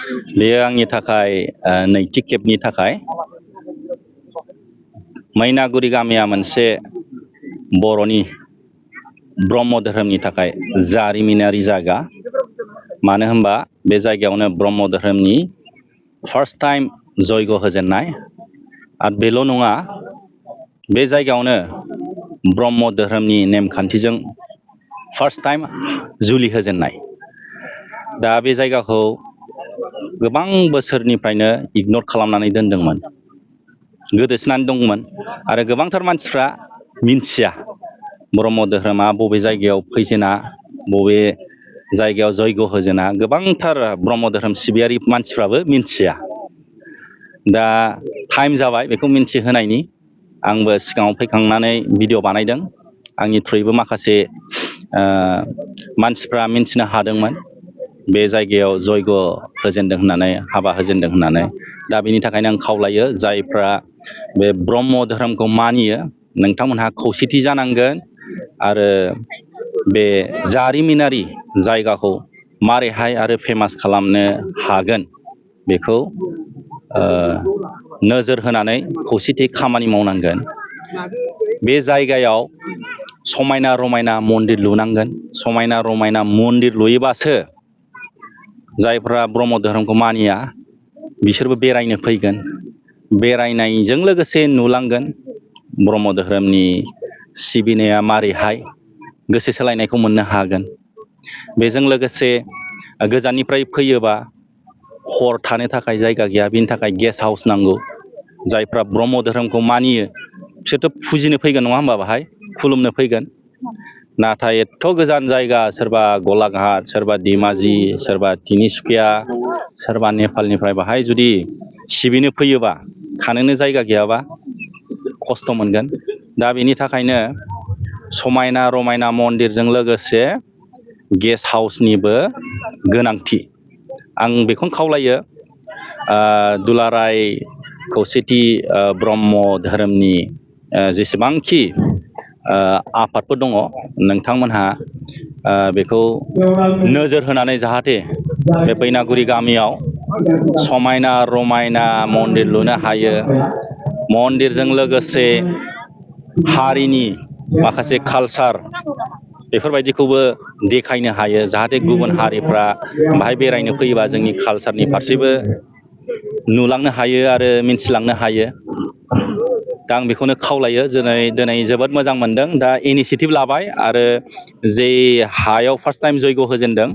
बेयो आंनि थाखाय नैथि खेबनि थाखाय मैनागुरि गामिया मोनसे बर'नि ब्रह्म धोरोमनि थाखाय जारिमिनारि जायगा। मानो होनबा बे जायगायावनो ब्रह्म धोरोमनि फार्स्ट टाइम जयग होजेननाय आरो बेल' नङा, बे जायगायावनो ब्रह्म धोरोमनि नेमखान्थिजों फार्स्ट टाइम जुलि होजेननाय। दा बे जायगाखौ गोबां बोसोरनिफ्रायनो इगनर खालामनानै दोनदोंमोन, गोदोसोनानै दंमोन आरो गोबांथार मानसिफ्रा मिन्थिया ब्रह्म धोरोमा बबे जायगायाव फैजेना, बबे जायगायाव जयग होजेना, गोबांथार ब्रह्म धोरोम सिबियारि मानसिफ्राबो मिन्थिया। दा टाइम जाबाय बेखौ मिन्थिहोनायनि। आंबो सिगाङाव फैखांनानै भिडिअ बानायदों, आंनि थ्रुयैबो माखासे मानसिफ्रा मिन्थिनो हादोंमोन बे जायगायाव जयग होजेनदों होननानै, हाबा होजेनदों होननानै। दा बेनि थाखायनो आं खावलायो, जायफ्रा बे ब्रह्म धोरोमखौ मानियो नोंथांमोनहा खौसेथि जानांगोन आरो बे जारिमिनारि जायगाखौ मारैहाय आरो फेमास खालामनो हागोन बेखौ नोजोर होनानै खौसेथि खामानि मावनांगोन। बे जायगायाव समायना रमायना मन्दिर लुनांगोन। समायना रमायना मन्दिर लुयोबासो जायफ्रा ब्रह्म धोरोमखौ मानिया बिसोरबो बेरायनो फैगोन। बेरायनायजों लोगोसे नुलांगोन ब्रह्म धोरोमनि सिबिनाया मारैहाय, गोसो सोलायनायखौ मोननो हागोन। बेजों लोगोसे गोजाननिफ्राय फैयोबा हर थानो थाखाय जायगा गैया, बिनि थाखाय गेस्ट हाउस नांगौ। जायफ्रा ब्रह्म धोरोमखौ मानियो बिसोरथ' फुजिनो फैगोन नङा होमबा, बाहाय खुलुमनो फैगोन। नाथाय एथ' गोजान जायगा, सोरबा गलाघाट, सोरबा धेमाजि, सोरबा तिनिसुकिया, सोरबा नेपालनिफ्राय बाहाय जुदि सिबिनो फैयोबा थानोनो जायगा गैयाबा खस्थ' मोनगोन। दा बेनि थाखायनो समायना रमायना मन्दिरजों लोगोसे गेस्ट हाउसनिबो गोनांथि। आं बेखौनो खावलायो, दुलाराय खौसेथि ब्रह्म धोरोमनि जेसेबांखि आफादफोर दङ, नोंथांमोनहा बेखौ नोजोर होनानै जाहाथे बे बैनागुरि गामियाव समायना रमायना मन्दिर लुनो हायो। मन्दिरजों लोगोसे हारिनि माखासे कालसार बेफोरबायदिखौबो देखायनो हायो, जाहाथे गुबुन हारिफ्रा बाहाय बेरायनो फैयोबा जोंनि कालसारनि फारसेबो नुलांनो हायो आरो मिन्थिलांनो हायो। दा आं बेखौनो खावलायो। दिनै जोबोद मोजां मोनदों, दा इनिसियेटिभ लाबाय आरो जे हायाव फार्स्ट टाइम जयग होजेनदों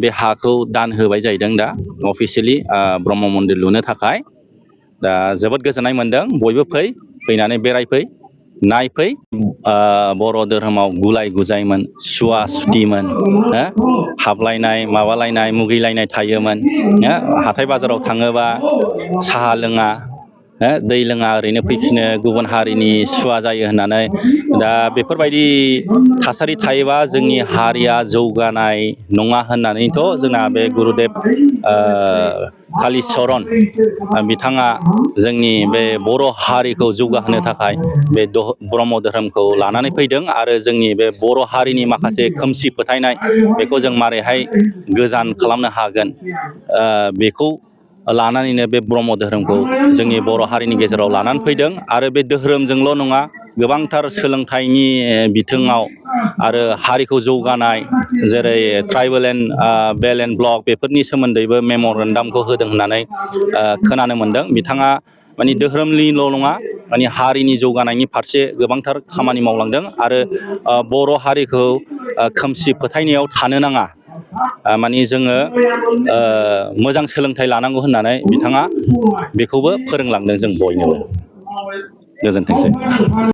बे हाखौ दान होबाय जाहैदों दा अफिसियेलि ब्रह्म मन्दिर लुनो थाखाय। दा जोबोद गोजोननाय मोनदों। बयबो फैनानै बेरायफै, नायफै। बर' धोरोमाव गुलाय गुजायमोन, सुवा सुतिमोन, हाबलायनाय माबालायनाय मुगैलायनाय थायोमोन। हाथाय बाजाराव थाङोबा साहा लोङा, दै लोङा, ओरैनो फैफिनो गुबुन हारिनि सुवा जायो होननानै। दा बेफोरबायदि थासारि थायोबा जोंनि हारिया जौगानाय नङा होननानैथ' जोंना बे गुरुदेब कालिचरन बिथाङा जोंनि बे बर' हारिखौ जौगाहोनो थाखाय बे ब्रह्म धोरोमखौ लानानै फैदों आरो जोंनि बे बर' हारिनि माखासे खोमसि फोथायनाय बेखौ जों मारैहाय गोजान खालामनो हागोन, बेखौ लानानैनो बे ब्रह्म धोरोमखौ जोंनि बर' हारिनि गेजेराव लानानै फैदों। आरो बे धोरोमजोंल' नङा, गोबांथार सोलोंथाइनि बिथिङाव आरो हारिखौ जौगानाय, जेरै ट्राइबेल एन्ड बेल एन्ड ब्लक बेफोरनि सोमोन्दैबो मेम'रेन्डामखौ होदों होननानै खोनानो मोनदों। बिथाङा माने धोरोमनिल' नङा, माने हारिनि जौगानायनि फारसे गोबांथार खामानि मावलांदों आरो बर' हारिखौ खोमसि फोथायनायाव थानो नाङा, माने जोङो मोजां सोलोंथाइ लानांगौ होननानै बिथाङा बेखौबो फोरोंलांदों जों बयनोबो। गोजोनथोंसै।